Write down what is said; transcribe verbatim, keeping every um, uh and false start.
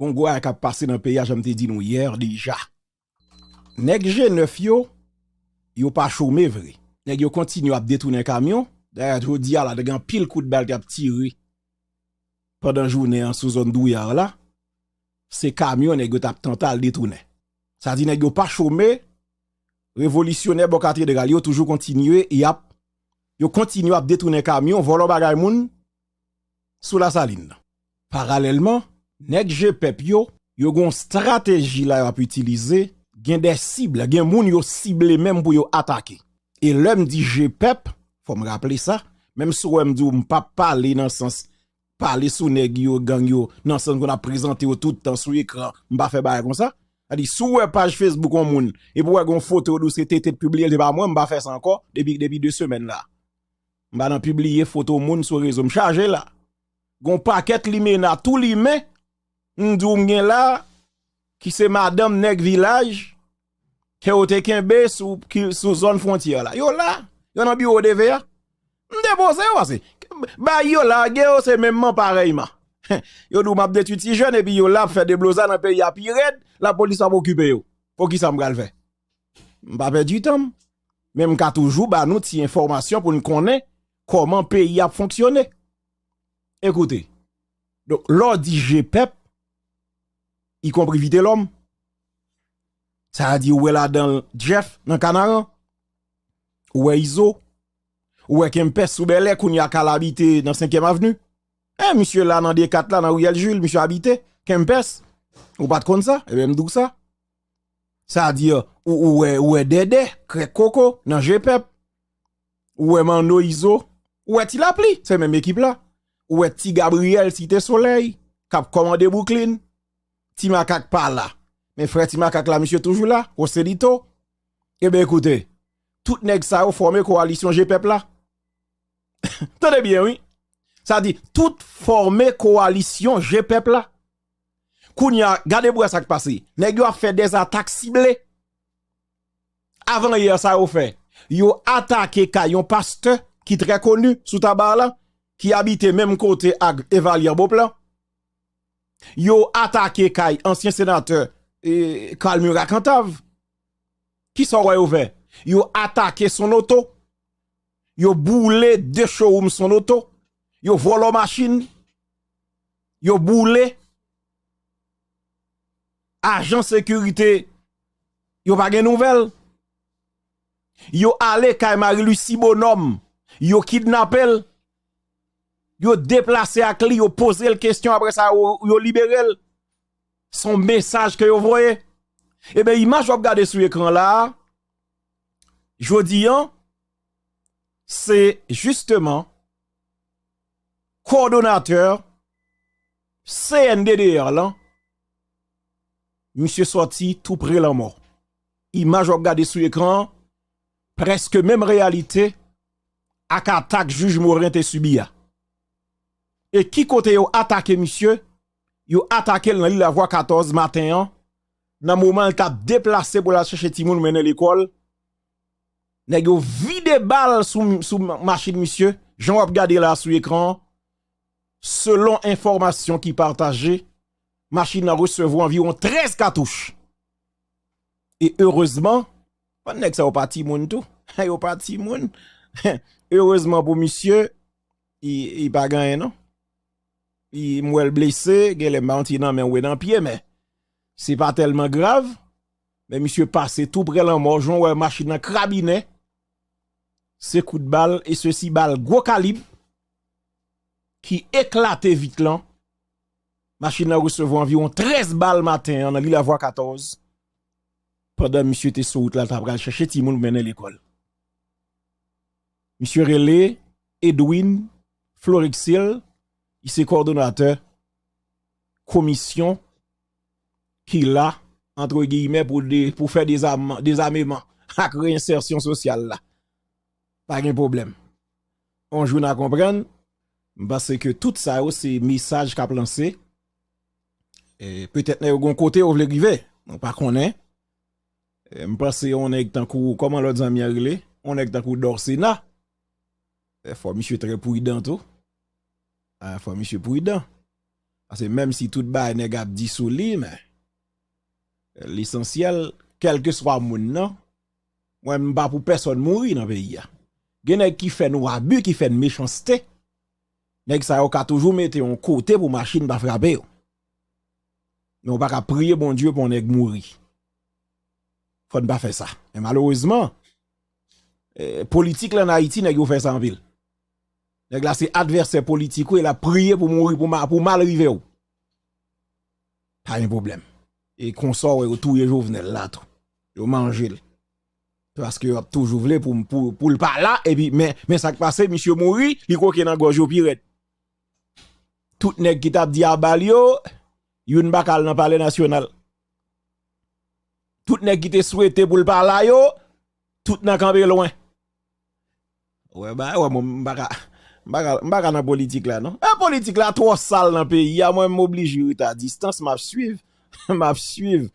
Yon gwo bagay k ap pase nan peyi a, jan m te di nou yè deja. Nèg G nèf yo, yo pa chome vre. Nèg yo kontinye ap detounen kamyon. Dayè, jodi a la, gen anpil kout bal k ap tire pandan jounen an sou zòn Douyar la. Se kamyon nèg yo t ap tante al detounen. Sa di nèg yo pa chome, revolisyonè bò katedral yo toujou kontinye, y ap, yo kontinye ap detounen kamyon, vòlò bagay moun sou Lasalin nan. Paralèlman, nèg G pèp yo, yo gon estrateji la y ap itilize, gen de sib, gen moun yo sible menm pou yo atake. E lè m di G pèp, fò m raple sa, menm si w wè m di w m p ap pale nan sans pale sou nèg yo, gang yo, nan sans konn ap prezante yo tout tan sou ekran, m pa fè bagay konsa. Sa di, si w wè paj Facebook yon moun, epi w wè gon foto yo di w se T T t pibliye l, se pa mwen, m pa fè sa ankò, depi, depi de semèn la. M pa nan pibliye foto moun sou rezo, m chaje la. Gon pakèt limena tou limen, m di w m gen la, ki se madanm nèg vilaj, ke yo te kenbe sou, ki, sou zòn fwontyè la. Yo la, yo nan biwo D V A. M depoze yo, pase bay yo, lage yo, se menmman parèyman. Yo di w m ap detwi ti jèn, epi yo la ap fè deblozay nan peyi a pi rèd, lapolis ap okipe yo. Poukisa m pral fè? M pa pèdi tan m. Men m ka toujou ba nou ti enfòmasyon pou n konnen kòman peyi ap fonksyone. Ekoute, donk, lè w di G pèp, ikonpri Vitelòm, sa vle di ou wè ladan l Jeff nan Kanaran, ou wè Izo, ou wè Kempès sou Bèlè, kounye a k al abite nan Senkyèm Avni. E, misye la nan de kat la, nan Riyèl Jil, misye abite, Kempès. Ou pa t konn sa? Ebyen, m di w sa. Sa vle di, ou, ou wè, ou wè Dèdè, Krèk Koko, nan G pèp. Ou wè Manno Izo, ou wè Ti Lapli, se menm ekip la. Ou wè Ti Gabriyèl Site Solèy, k ap kòmande Bwouklin. Ti Makak pa la. Men frè Ti Makak la, misye toujou la, Joselito. Ebyen, ekoute, tout nèg sa yo fòme kowalisyon G pèp la. Tande byen, wi. Sa di, tout fòme kowalisyon G pèp la. Kounye a, gade pou wè sa k pase. Nèg yo ap fè dèzatak sible. Avan yè sa yo fè, yo atake kay yon pastè ki trè koni sou Taba la, ki abite menm kote ak Evalyan Beauplan. Yo atake kay ansyen senatè, e, Carl Murat Cantave. Kisa w wè yo fè? Yo atake Sonoto. Yo boule de showroom Sonoto. Yo vòlò machin. Yo boule. Ajan sekirite, yo pa gen nouvèl. Yo ale kay Marie Lucie Bonhomme, yo kidnape l. Yo deplase ak li, yo poze l kesyon, apre sa, yo, yo libere l. Se yon mesaj ke yo voye. Ebyen, imaj w ap gade sou ekran la a, jodi an, se jisteman kowòdonatè C N D D R lan, misye sòti tou pre lanmò. Imaj w ap gade sou ekran an, prèske menm reyalite ak atak jij Morin te sibi a. E ki kote yo atake misye? Yo atake l nan Lilavwa katòz maten an, nan moman l t ap deplase pou l al chèche timoun mennen lekòl. Nèg yo vide bal sou, sou machin misye. Jan w ap gade la sou ekran an, selon enfòmasyon ki pataje, machin nan resevwa anviwon trèz katouch. E erezman, bann nèg sa yo pa timoun tou. Yo pa timoun. Erezman pou misye, li, li pa gen anyen non. Li, m wè l blese, genlè m pa yon ti nan men w e nan pye, men se pa tèlman grav. Men misye pase tou pre lanmò, jan w wè machin nan krabinen. Se kout bal, e sesi bal gwo kalib ki eklate vit lan. Machin nan resevwa anviwon trèz bal maten an nan Lilavwa katòz, pandan misye te sou wout la, l ta pral chèche timoun pou mennen lekòl. Misye rele Edwin Florexil, li se kowòdonatè komisyon ki la, antre giyimè, pou de, pou fè dezam-, dezameman ak reyensèsyon sosyal la. Pa gen pwoblèm. On jou n a konprann. M panse ke tout sa yo se mesaj k ap lanse. E petèt nèg yo gon kote yo vle rive. Mwen pa konnen. E m panse yon nèg tankou, kòman lòt zanmi an rele? Yon nèg tankou Dòsena. E fò misye trè pridan tou. A, fò misye pridan. Paske menm si tout bagay nèg ap di sou li, men lesansyèl, kèlkeswa moun nan, mwen m pa pou pèsòn mouri nan peyi a. Gen nèg ki fè nou abi, ki fè n mechanste. Nèg sa yo ka toujou mete yon kote pou machin pa frape yo. Men w pa ka priye Bondye pou yon nèg mouri. Fò n pa fè sa. Men malerezman, eh, politik la an Ayiti, nèg yo fè sa anpil. Nèg la se advèsè politik ou, e l ap priye pou mouri, pou, ma, pou mal rive w. Pa gen pwoblèm. E konsa w wè yo touye Jovenel la tou. Yo manje l. Paske yo ap toujou vle pou, pou, pou l pa la, epi, men, men sa k pase, misye mouri, li kwoke nan gòj yo pi rèd. Tout nèg ki t ap di aba l yo, youn pa ka al nan Palè Nasyonal. Tout nèg ki te swete pou l pa la yo, tout nan kanpe lwen. Wè, ba, wè, mwen, m pa ka, m pa ka, m pa ka nan politik la, non. E politik la twò sal nan peyi a, mwen, m oblije rete a distans, m ap swiv, m ap swiv.